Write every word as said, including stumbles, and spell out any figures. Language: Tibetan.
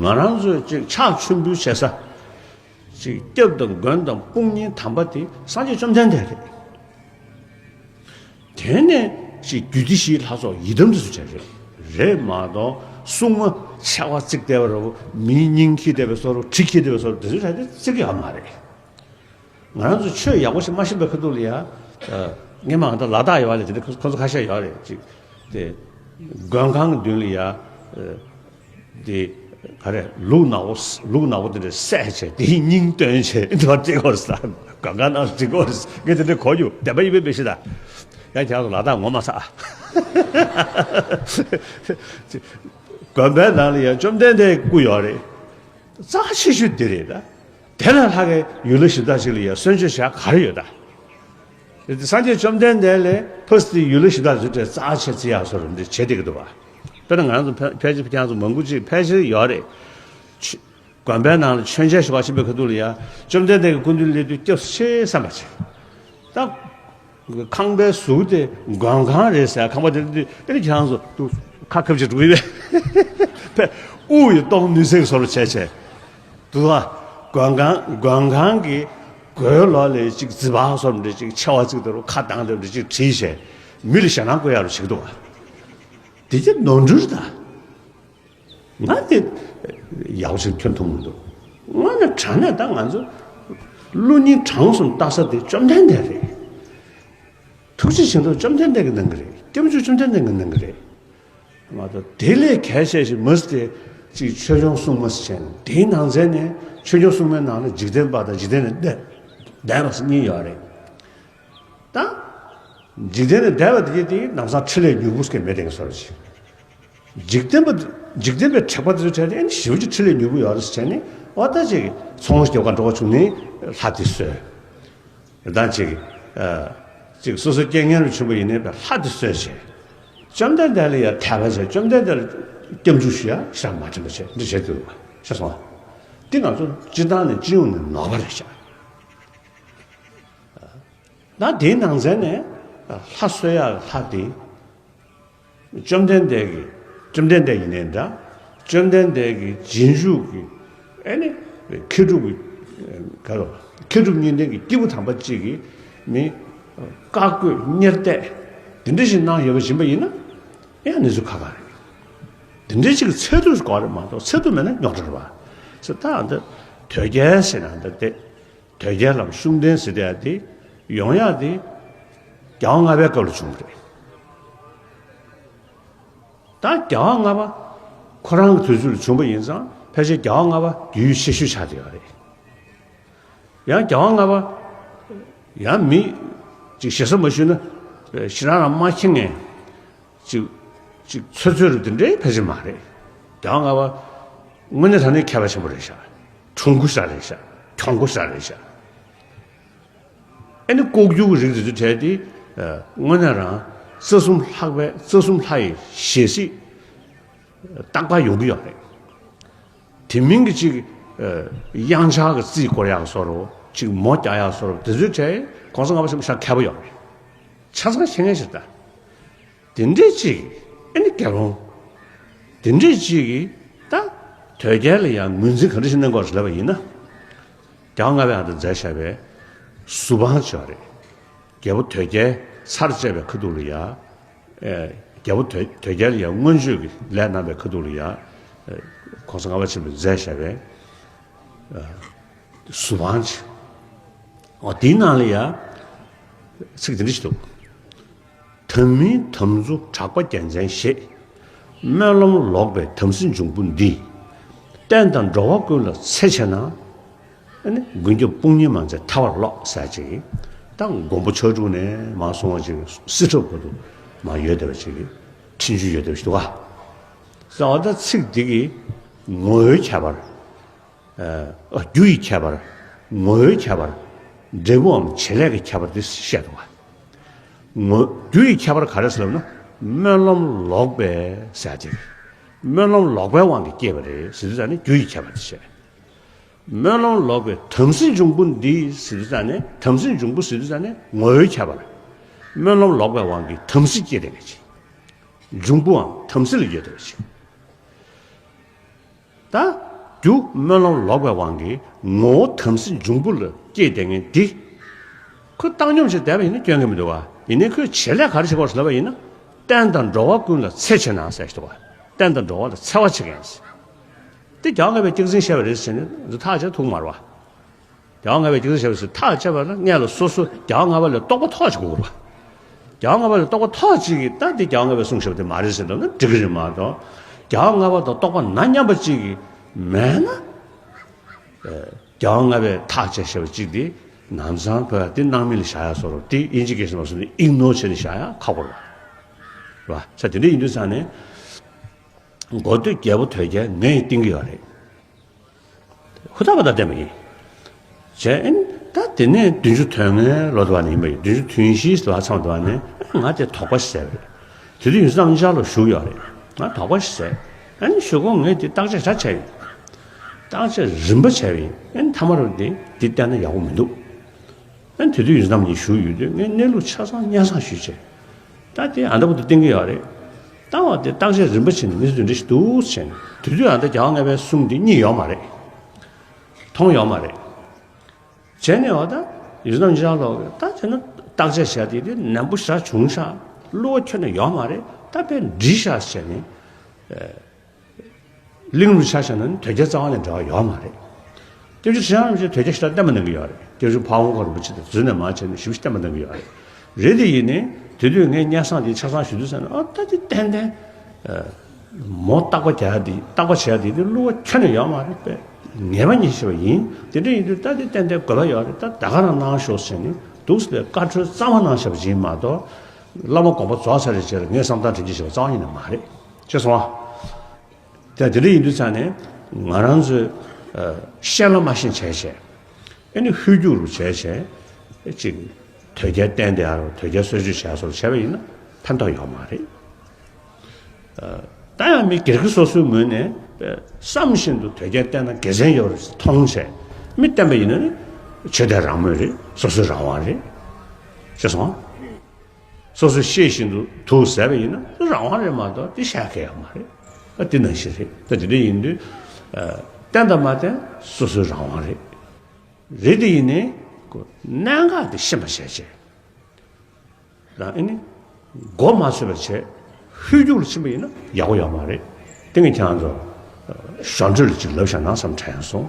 ང་རང་ཚོས་ཅིག་ཕྱག་མཆོད་འབུལ་བྱེད་ས། ཅིག་སྐྱབས་དང་མགོན་དང་དཔུང་གཉེན་དམ་པ་དེ་སངས་རྒྱས་བཅོམ་ལྡན་འདས་རེད། དེ་ནས་ཅིག་རྒྱུད་སྡེ་བཞིའི་ལྷ་ཚོགས་ཡི་དམ་དེ་ཚོ་བྱས་རེད། རེད་མ་གཏོགས་སྲུང་མ་མཆེ་བ་གཙིགས་བསྡད་པ་རེད། མིའི་སྙིང་འཁྱེར་བསྡད་པའི་བཟོ་འདྲ། གྲི་འཁྱེར་བསྡད་པའི་བཟོ་འདྲ་དེ་ཚོ་བྱས་ཏེ་བརྩི་གི་ཡོད་མ་རེད། ང་རང་ཚོ་ཆོས་ཡག་པོ་ཞིག་མ་ཤེས་པའི་ཁ་ཐུག་ལ་ཡ། ཨ། ངས་མ་ད་ལ་དྭགས་ཡོད་རེད། དེ་འདྲ་ཁོ་ཚོ་ཁ་ཤས་ཡོད་རེད། ཅིག་དེ་མགོན་ཁང་གི་མདུན་ལ་ཡ། ཨ། དེ་ག་རེ། ལུག་ནག་པོ། ལུག་ནག་པོ་དེ་འདྲ་བསད་བྱས་དེའི་སྙིང་བཏོན་བྱས་འདི་བར་བརྩིགས་ཡོད་རེད་ཟེར། མགོན་ཁང་ནང་བརྩིགས་ཡོད་རེད། ངས་དེ་འདྲ་གོ་རྒྱུ་བདེན་པ་ཡིན་པའི་མི་ཤེས་ད། ཡང་ཁྱེད་རང་ཚོ་ལ་དྭགས་ངོ་མ་ཚ། དགོན་པའི་ནང་ལ་ཡང་བཅོམ་ལྡན་འདས་སྐུ་ཡོད་རེད། རྩ་ཆེ་ཤོས་དེ་རེད་ད། དེ་ལས་ལྷག་གི་ཡུལ་ལྷ་གཞན་དག་ཅིག་ལ་ཡང་གསོལ་མཆོད་བྱ་ག་རེ་ཡོད་ད། དེ་སངས་རྒྱས་བཅོམ་ལྡན་འདས་ལས་ཕར་ཚུར་ཡུལ་ལྷ་གཞན་དག་ཚོ་གྲས་རྩ་ཆེ་བརྩི་ཡག་བཟོ་འདྲ་འདི་བྱེད་བསྡད་ཀྱི་འདུག་བ། དཔེར་ན་ང་རང་ཚོ་ཕལ་ཕལ་ཆེར་ཁྱེད་རང་ཚོ་མང་པོ་ཅིག་ཕལ་ཆེར་ཡོད་རེད། ཆུ་དགོན་པའི་ནང་ལ་མཆོད་མཇལ་ཞུ་བར་ཕྱིན་པའི་ཁ་ཐུག་ལ་ཡ། བཅོམ་ལྡན་འདས་ཀྱི་སྐུ་མདུན་སླེབས་དུས་སྐྱབས་སུ་མཆི་བསམ་པ་བྱེད། ད་ཁང་པའི་ཟུར་དེ་མགོན་ཁང་རེད་ཟེར། ཁང་པ་དེ་འདི་ཨེ་ནི་ཁྱེད་རང་ཚོ་འདུག་ཁ་ཁབ་ཅིག་འགྲོ་གི་ཡོད་པས། ཕེ། དབུགས་ཡིས་གཏོང་ནུས་ཚད་ཀྱི་བཟོ་འདྲ་བྱས་བྱས། འདུག་ཨ། མགོན་ཁང་། མགོན་ཁང་གི་སྒོའི་ལོགས་ལ་ཅིག་རྫི་བ་བཟོ་འདྲ་ཅིག་མཆེ་བ་གཙིགས་འདྲ་པོ། ཁ་གདངས་འདྲ་པོ་ཅིག་བྲིས་བྱས། མི་ལ་ཞེད་སྣང་བསྐུལ་ཡག་རུ་བྱེད་ཀྱི་འདུག་ཨ། དེ་ཅི་ནོར་འཁྲུལ་རེད་ད། ང་དེ་ཡག་པོ་ཞིག་ཁྱོན་མཐོང་མི་འདུག། དངོས་གནས་དྲང་གནས་ད་ང་ཚོ་བློ་སྙིང་བྲང་གསུམ་ལྟ་ས་དེ་བཅོམ་ལྡན་འདས་རེད། ཐུགས་རྗེ་ཆེན་པོ་བཅོམ་ལྡན་འདས་ཀྱིས་གནང་གི་རེད། སྐྱབས་མཆོག་བཅོམ་ལྡན་འདས་ཀྱིས་གནང་གི་རེད། མ་གཏོགས་དེ་ལས་གལ་ཆེ་ཞིག་མ་ཟད་དེ་ཅིག་ཆོས་སྐྱོང་སྲུང་མ་ཟེར་བྱས་ནས། དེའི་ནང་ཚན་ནས་ཆོས་སྐྱོང་སྲུང་མའི་ནང་ལ་འཇིག་རྟེན་པ་དང་འཇིག་རྟེན་ལས་འདས་འདས་པ་ཟེར་གཉིས་ཡོད་རེད། ད་འཇིག་རྟེན་ལས་འདས་པ་དེ་གྱད་དེ་ལམ་སང་འཕྲིན་ལས་མྱུར་པོ་ཟེར་མཁན་མེད་དེ་ག་བཟོ་འདྲ་ཅིག། འཇིག་རྟེན་པ། འཇིག་རྟེན་པའི་དྲེགས་པ་དེ་ཚོའི་གྲས་དེ་ཨེ་ནི་ཞེ་པོ་ཅིག་འཕྲིན་ལས་མྱུར་པོ་ཡོད་རེད་ཟེར་བྱས་ནས། འོ་ད་ཅིག་ཚོང་རྒྱག་ག་འགྲོ་ག་བྱུང་ནས་ལྷ་དེ་གསོལ། ད་ཅིག་ཨ། ཅིག་སོ་སོའི་རྐྱེན་ངན་རུ་བྱུང་བ་ཡིན་ནའི་ལྷ་དེ་གསོལ་བྱས། བཅོམ་ལྡན་འདས་ལ་ཡང་དད་པ་བྱས། བཅོམ་ལྡན་འདས་ལ་སྐྱབས་འཇུག་ཞུ་ཡ་ཞག་མ་དྲན་པ་བྱས། འདི་བྱས་འདུག་པ། ཤེས་སོང་ཨ། འདི་ང་ཚོ་སྤྱིར་བཏང་ནས་སྤྱི་ཡོངས་ནས་ནོར་བ་རེད་ཤག། ད་དེའི་ནང་ཚན་ནས་ལྷ་གསོལ་ཡག་ལྷ་དེ། བཅོམ་ལྡན་འདས་ཀྱི། བཅོམ་ལྡན་འདས་ཡིན་ནའི་འདྲ། བཅོམ་ལྡན་འདས་ཀྱི་རྗེས་འཇུག་གི། ཨེ་ནི་མཁས་གྲུབ་ཀྱི། ག་རེ། མཁས་གྲུབ་གཉིས་ལྡན་གྱི་སྐྱེས་བུ་དམ་པ་གཅིག་གིས་མི་བཀའ་བསྒོས་གཉེར་གཏད་དེ་འདྲ་ཞིག་གནང་ཡོད་པ་ཡིན་པ་ཡིན་ན། ཡང་གནས་ཚུལ་ཁག་ཁག་རེད། དེ་འདྲའི་ཅིག་ཚད་ཐུབ་དགོས་རེད་མ་གཏོགས། ཚད་ཐུབ་མེད་ན་རྙོག་དྲ་རེད་པ། ཟེར། ད་འདི་དོལ་རྒྱལ་ཟེར་ན་འདི་སྟེ། དོལ་རྒྱལ་ལམ་ཤུགས་ལྡན་ཟེར་ཡག་དེ་ཡོང་ཡག་དེ་རྒྱལ་བ་ལྔ་པའི་སྐབས་ལ་བྱུང་བ་རེད། ད་རྒྱལ་བ་ལྔ་པ་ཁོ་རང་གི་དུས་ཚོད་ལ་བྱུང་བ་ཡིན་ཙང་། ཕལ་ཆེར་རྒྱལ་བ་ལྔ་པ་རྒྱུས་ཡོད་ཆེ་ཤོས་ཆགས་བསྡད་ཡོད་རེད། ཡང་རྒྱལ་བ་ལྔ་པ་ཡང་མི་ཅིག་ཞེ་ས་མ་ཞུས་ན། ཞེ་དྲག་རང་མ་མཁྱེན་མཁན་ཅིག། ཅིག་ཚོད་ཚོད་རུ་དེ་འདྲའི་ཕལ་ཆེར་མ་རེད། རྒྱལ་བ་ལྔ་པ་དངོས་གནས་དྲང་གནས་མཁས་པ་ཆེན་པོ་རེད་ཤག། དྲུང་སྐུ་ཞིག་རེད་ཤག། གྱོང་སྐུ་ཞིག་རེད་ཤག། ཨེ་ནི་ལྐོག་གྱུར་གྱི་རིགས་དེ་ཚོའི་གྲས་དེ། ཨ། དངོས་གནས་རང་རྩ་གསུམ་ལྷག་པའི། རྩ་གསུམ་ལྷ་ཡི་ཞལ་གཟིགས་རྟག་པར་ཡོང་གི་ཡོད་རེད། དེ་མིན་གྱི་ཅིག། ཨ། གཡང་ཆགས་ཀྱི་རྩིས་སྐོར་ཡག་བཟོ་འདྲ། ཅིག་མོ་རྒྱག་ཡག་བཟོ་འདྲ། དེ་ཚོའི་གྲས་གོང་ས་ལྔ་པ་ཆེན་པོ་ཤ་མཁས་པོ་ཡོད་རེད། ཆ་ཚང་ཤེས་མཁན་ཞིག་ད། དེ་འདྲས་ཅིག། ཨེ་ནི་དགེ་སློང་དེ་འདྲས་ཅིག་གིས་ད་དོལ་རྒྱལ་ལ་ཡང་ངོས་འཛིན་ག་འདྲ་ཞིག་གནང་དགོས་རེད་ལབ་པ་ཡིན་ན། རྒྱལ་བ་ལྔ་པས་ཨ་ད་མཛད་བཞག་པའི་གཟུ་དཔང་བྱས་པ་རེད། རྒྱལ་པོ་དོལ་རྒྱལ་ཚར་བཅད་པའི་ཁ་ཐུག་ལ་ཡ། ཨེ། རྒྱལ་པོ་དོལ། དོལ་རྒྱལ་ལ་ཡ་མངོན་སྤྱོད་ཀྱི་ལས་གནང་བའི་ཁ་ཐུག་ལ་ཡ། ཨེ། གོང་ས་ལྔ་པ་ཆེན་པོས་མཛད་བཞག་པའི། ཨ། གཟུ་དཔང་བྱས། འོ་དེའི་ནང་ལ་ཡ་ཚིག་དེ་འདྲ་ཞིག་འདུག། དམ་མིན་དམ་རྫུ་གྲགས་པ་རྒྱལ་མཚན་བཞེས། སྨོན་ལམ་ལོག་པའི་དམ་སྲི་འབྱུང་པོ་འདི། བསྟན་དང་འགྲོ་བ་ཀུན་ལ་འཚེ་ཆེ་ན། ཨ་ནི་མགོན་སྐྱབས་དཔུང་གཉེན་མ་མཛད་ཐལ་བར་རློག་ཟེར་ཅིག། ད་མགོན་པོ་ཕྱག་དྲུག་ནས་མར་སོང་བ་ཅིག་སྲིད་ཁྲི་བར་དུ་མར་ཡོད་བསྡད་པ་ཅིག་གི་འཕྲིན་བཅོལ་ཡོད་བསྡད་པ་ཞིག་འདུག་ག། ཟེར་བ་ད་ཚིག་འདི་གི་ངོ་བོའི་ཁྱད་པར། ཨ། རྒྱུ་ཡི་ཁྱད་པར། ངོ་བོའི་ཁྱད་པར། འབྲས་བུའམ་བྱེད་ལས་ཀྱི་ཁྱད་པར་དེ་བཤད་འདུག་ག། ངོ་། རྒྱུ་ཡི་ཁྱད་པར་ག་རེ་ཟེར་ལབ་ན། སྨོན་ལམ་ལོག་པས་ཟེར་ཅིག། སྨོན་ལམ་ལོག་པའི་དབང་གིས་སྐྱེས་པ་རེད་ཟེར་དུས་ཙ་ནས་རྒྱུ་ཡི་ཁྱད་པར་དེ་བཤད། སྨོན་ལམ་ལོག་པའི་དམ་སྲི་འབྱུང་པོ་འདི་ཟེར་དུས་ཙ་ནས། དམ་སྲི་འབྱུང་པོ་ཟེར་དུས་ཙ་ནས་ངོ་བོའི་ཁྱད་པར། སྨོན་ལམ་ལོག་པའི་དབང་གིས་དམ་སྲི་སྐྱེས་བསྡད་མཁན་ཅིག། འབྱུང་པོའམ་དམ་སྲི་ལ་ཡོད་བསྡད་པ་ཅིག། ད་ རྒྱུ་སྨོན་ལམ་ལོག་པའི་དབང་གིས་ངོ་བོ་དམ་སྲི་འབྱུང་པོ་ལ་སྐྱེས་བསྡད་མཁན་འདི། ཁོས་བཏང་སྙོམས་བྱས་བསྡད་པ་ཡིན་ན་སྐྱོན་གྱི་མི་འདུག་བ། ཡིན་ནའི་ཁོས་བྱེད་ལས་ག་རེ་བྱེད་དགོས་ལབ་པ་ཡིན་ན། བསྟན་དང་འགྲོ་བ་ཀུན་ལ་འཚེ་བྱེད་ན་ཟེར་ཞིག་འདུག་བ། བསྟན་དང་འགྲོ་བ་ལ་འཚེ་བ་བྱེད་མཁན་ཟེར། དེ་རྒྱལ་བ་ལྔ་པའི་སྐྱག་རྫུན་བཤད་པ་རེད་ཟེར་ནས་འདི་ཐག་བཅད་ཐུབ་མ་རེད་བ། རྒྱལ་བ་ལྔ་པའི་སྐྱག་རྫུན་བཤད་པ་ཟེར་ཐག་བཅད་པ་ལ་སྔོན་ལ་སོ་སོ་རྒྱལ་བ་ལྔ་པ་ལ་རྟོགས་པ་ཐོག་ཅིག་དགོས་རེད་བ། རྒྱལ་བ་ལྔ་པ་ལ་རྟོགས་པ་ཐོག་ཅིག་གིས་ད་འདི་རྒྱལ་བ་ལྔ་པས་གསུངས་བཞག་པ་དེ་མ་རེད་ཟེར་ལབ་ན་འགྲིག་གི་རེད་མ་གཏོགས། རྒྱལ་བ་ལྔ་པ་དང་རྟོགས་པ་ན་མཉམ་པ་ཅིག་གིས་མེད་ན། རྒྱལ་བ་ལྔ་པས་ཐག་བཅད་བཞག་པ་ཅིག་དེ་ནམ་སང་བོད་དེ་སྣང་མེད་ལ་བཞག་ཡ་བཟོ་འདྲ་དེ་དབྱིན་ཇི་སྐད་ཆ་ནང་གསུངས་ན་ཨིག་ནོར་བྱས་ནས་བཞག་ཡ་ཁག་པོ་རེད་བ། བ་ས་དེ་འདྲ་ཡིན་དུས་ཙང་ནས། མགོ་སྟོད་རྒྱལ་པོ་དོལ་རྒྱལ་ངས་བསྟེན་གྱི་ཡོད་རེད། ཧུར་ཐག་པ་དང་བསྟེན་པ་ཡིན། བྱས་ཨེ་ནི་ད་དེ་ནས་བདུན་ཅུ་དོན་ལྔའི་ལོ་དུ་བ་ནས་ཡིན་པ་ཡིན། བདུན་ཅུ་དོན་བཞི་ལོ་ཚང་དུ་བ་ནས་ང་དེ་དོགས་པ་ཞིག་ཟ་བ་རེད། དེ་དུས་ཡོངས་འཛིན་རྣམ་རྒྱལ་ལགས་བཞུགས་ཡོད་རེད། ང་དོགས་པ་ཞིག་ཟ། ཨ་ནི་གཞུག་གུ་ངས་དེ་བརྟག་དཔྱད་ཞེ་དྲག་བྱས་ཡིན། བརྟག་དཔྱད་རིམ་པ་བྱས་པ་ཡིན། ཨ་ནི་མཐའ་མ་རུ་དེ་འདི་བསྟེན་ན་ཡག་པོ་མི་འདུག་ཨ་ནི་དེ་དུས་ཡོངས་འཛིན་རྣམ་གཉིས་བཞུགས་ཡོད་དུས་ངས་གནས་ལུགས་ཆ་ཚང་སྙན་སེང་ཞུས་བྱས། ད་དེ་ཨ་འདྲ་པོ་དེ་བསྟེན་གྱི་ཡོད་རེད། ད་བ་དེ་བརྟག་དཔྱད་རིམ་པ་བྱས་ནས་གནས་ཚུལ་དེ་འདྲ་ཞིག་འདུག་བྱས་ནས་དེ་དུས་ཨ་ད་རྒྱལ་བ་ལྔ་པའི་གསུང་དེ་རྙེད་ཡོད་མ་རེད། མཐོང་ཡོད་མ་རེད། བྱས་ནས་བ་ད་ཡོངས་འཛིན་རྣམ་རྒྱལ་ལགས་ད་བྱས་ན་བརྟག་དཔྱད་བྱས་དེ་དེ་ནན་པོ་ཞེ་དྲག་བྱུང་ཤག་བསླུ་བ་ཁྱོན་ནས་ཡོད་མ་རེད། ད་དཔེ་འགྲིག་ཤག་བྱས་ནས། གླིང་རུ་ཆ་བཞག་ན་ནི་དོལ་རྒྱལ་རྩ་བ་ནས་འབྲེལ་བ་ཡོད་མ་རེད། སྐྱབས་རྗེ་ཁྲི་བྱང་རིན་པོ་ཆེས་དོལ་རྒྱལ་ཞེ་དྲག་བསྟེན་པ་གནང་གི་ཡོད་རེད། སྐྱབས་རྗེ་ཕ་བོང་ཁ་རིན་པོ་ཆེ་དང་རྫུན་ནས་མ་བྱས་ནས་ཞིབ་ཞིབ་བསྟེན་པ་གནང་གི་ཡོད་རེད། རེད་དེ་ཡིན་ནའི་དེ་དུས་ངས་སྙན་སེང་དེ་ཆ་ཚང་ཞུ་དུས་ཙམ་ནས་ཨ་ད་དེ་ཏན་ཏན་མོ་བརྟག་པ་རྒྱག་དེ་བརྟག་པ་བྱས་དེ་དེ་བསླུ་བ་ཁྱོན་ནས་ཡོད་མ་རེད་པས། ངེས་པ་ཉིད་ཤེས་པ་ཡིན། དེ་འདྲ་ཡིན་དུས་ད་དེ་ཏན་ཏན་དགོས་པ་ཡོད་རེད། ད་ད་ག་རང་གནང་ཤོག་ཟེར་ནས་འདུག་ཟེར་བའི་བཀའ་འཁྲོལ་རྩ་བ་གནང་བཞག་པ་ཅིག་མ་གཏོགས། བླ་མ་དགོངས་པ་རྫོགས་ཚར་རེད་ཟེར་ངས་བསམ་བློ་དྲན་གྱི་ཞེས་པ་རྩ་བ་ཉིད་ནས་མ་རེད། ཤེས་སོང་ཨ། དེ་དེ་འདྲ་ཡིན་དུས་ཙང་ནས་ང་རང་ཚོས་ཨ་ཤེས་ལ་མ་ཤེས་བྱས་བྱས། ཨེ་ནི་ཧོལ་རྒྱུག་རུ་བྱས་བྱས། ཅིག་དོལ་རྒྱལ་བསྟེན་བསྡད་ཡ་རུ་དོལ་རྒྱལ་གསོལ་མཆོད་བྱས་སོགས་བྱས་པ་ཡིན་ན་ཕན་ཐོགས་ཡོད་མ་རེད། ཨ་ད་ཡང་མི་སྒེར་གྱི་སོ་སོའི་ངོས་ནས་ཨ་བསམ་བཞིན་དུ་དོལ་རྒྱལ་བསྟེན་ན་དགེ་མཚན་ཡོད་རེད་མཐོང་བྱས། མི་བསྟེན་པ་ཡིན་ན་ནི་ཆོས་དད་རང་མོས་རེད། སོ་སོའི་རང་དབང་རེད། ཤེས་སོང་ཨ། སོ་སོས་ཤེས་བཞིན་དུ་དུག་ཟས་པ་ཡིན་ན་རང་དབང་རེད་མ་གཏོགས་དེ་བཤད་མཁན་ཡང་མ་རེད། ཨ་དེ་ནང་བཞིན་རེད། ད་དེ་འདྲ་ཡིན་དུས་ཨ་བསྟེན་དང་མ་བསྟེན་སོ་སོའི་རང་དབང་རེད། རེད་དེ་ཡིན་ནའི་གནད་འགག་དེ་ཤེས་པ་བྱས་བྱས་རང་ཨེ་ནི་མགོ་མ་ཚོས་པ་བྱས་ཧོལ་རྒྱུག་ལ་ཕྱིན་པ་ཡིན་ན་ཡག་པོ་ཡོད་མ་རེད། དེ་ངས་ཁྱེད་རང་ཚོ་ཞོར་འཕྲོས་ལ་ཅིག་ལབ་བཞག་ན་བསམ་དྲན་སོང་